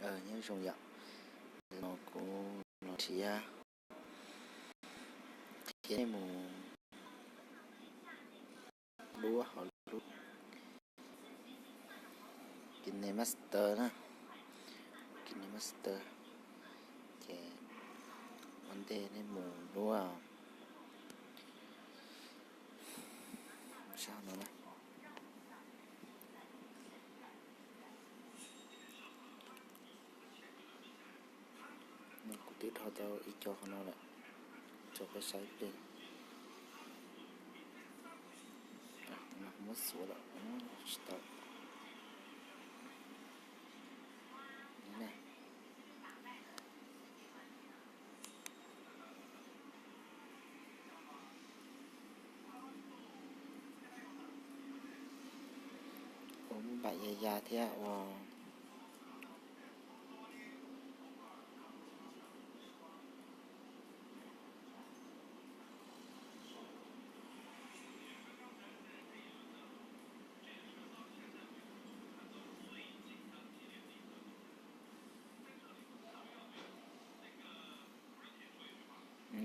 Nyob zoo yom, no kuv los nrhiav, nrhiav nej mus duab hauv lub KineMaster na, KineMaster, ces ua ntej nej mus duab sab no na. Kuv twb rho tau ib co qhov no lawm, tso peb saib ib pliag. Muab xuav lawm, tsis tau. Ua muaj npaim ya ya thiab ua.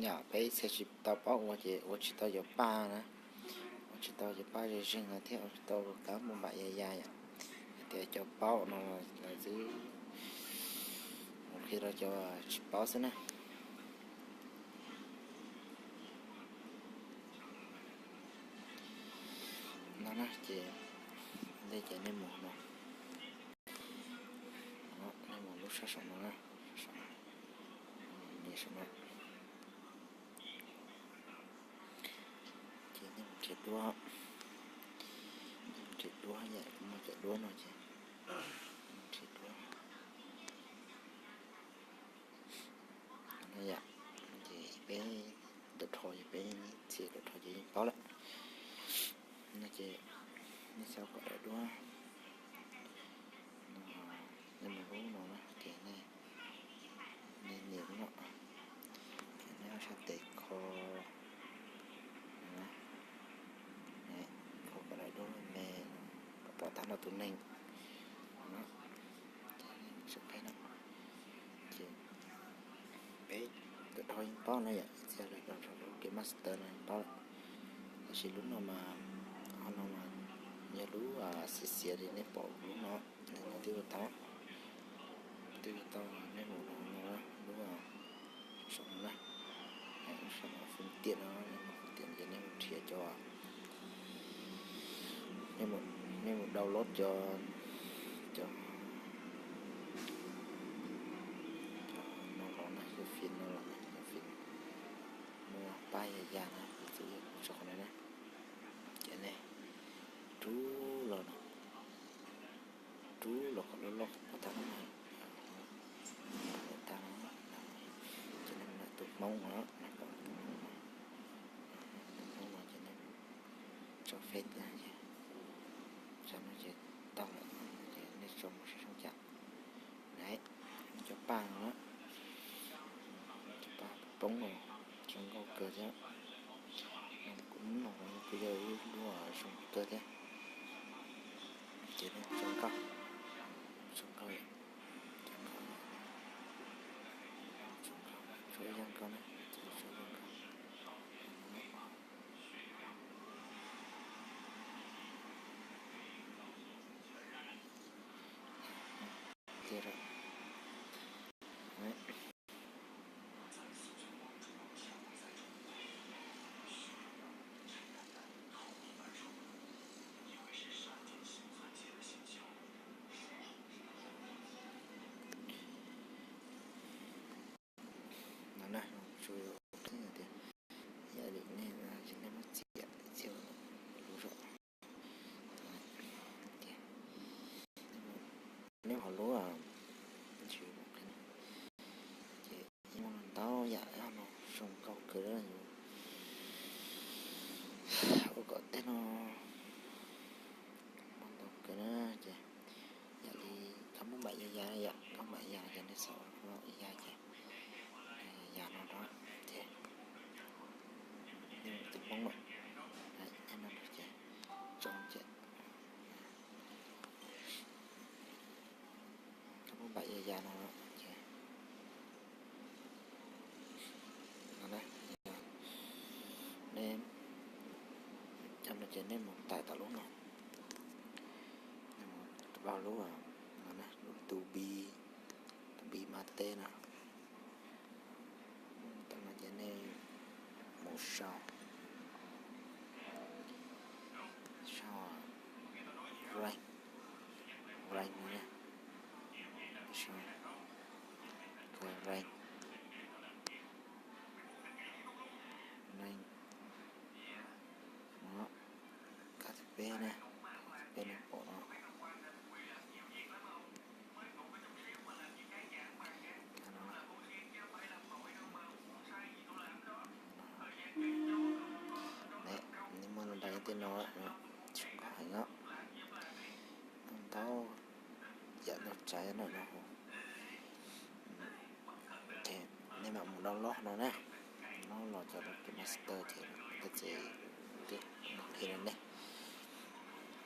Yom, peb txhia tsis tau paub ua ces ua tsis tau cov paj na, ua tsis tau cov paj zeeg zeeg no thiab ua tsis tau kab muaj npaim ya ya yom. Hais tias cov paub no lawv twb mus qhia rau cov tsis paub xwb na. No na ces ntej ces nej mus no, nej mus lub sab saum no na, nias saum no. Ces nej mus nrhiav duab, nrhiav duab yam muaj cov duab no ces nrhiav duab no yom. Ces peb tawm rho ces peb txhia tawm rho ces yeej paub lawm. No ces nej xav kom daim duab no, nej mus lub no na ces nej, nej nias lub no, ces nej sab tes kho, kho kom daim duab me, kom pom tag nrho tus neeg no. Ces peb tawm rho yeej paub no yom, txhia tawm rho lub KineMaster no yeej paub lawm. Tab sis lub no mas, qhov no mas yog lub xiav xiav li nej pom lub no, nej twb ua tau, twb ua tau nej mus no lub saum no na, lub saum no fwm tiam no, nej mus fwm tiam ces nej mus nrhiav cov, nej mus download cov, cov no los na, cov fim no los na, cov fim muaj paj ya ya na, kuv txhua yog kuv tso qhov no na. Ces nej rub los no, rub los kom loj loj kom pom tag no, pom tag no. Ces nej mus tus Hmoob no, nej pom tus Hmoob no, tus Hmoob no ces nej tso feb tias, tso no ces tau lawm, ces nej tso mus sab sab cas. Cov paj no, cov paj poob no zoo nkauj kawg thiab. Kuv no kuj yog ib lub zoo kawg thiab. Ces nej tso nkauj, tso nkauj, tso nkauj, tso nkauj, tso nkauj na, tso nkauj, tso nkauj. Tiag lawm. No na, tsuas yog tias yam li nej, nej muab txiav txiav lub zog. Ces nej ho lub, ces yeej muaj ntau yam no zoo nkauj kawg, ua kom tej no muaj ntau kawg na. Ces yam li kab muaj npaim ya ya yom, kab muaj npaim ya ces nej xav ua ib ya ces ya no na, ces nej mus tus Hmoob no, ces tso ces ya no ces, no na, nej cov no ces nej mus tải tau lub no, nej mus tau lub, no na, lub to be, to be mate no. Tau no ces nej mus sau, sau rank, rank no na, sau rank, rank no, kab thib peb na, thib peb nej pom no. Nej muaj ntau tej no, tsis koj heev os, ntau yam ntau tsav no no ces nej mam mus download no na, download los cov master ces tej ces twb qhia rau nej.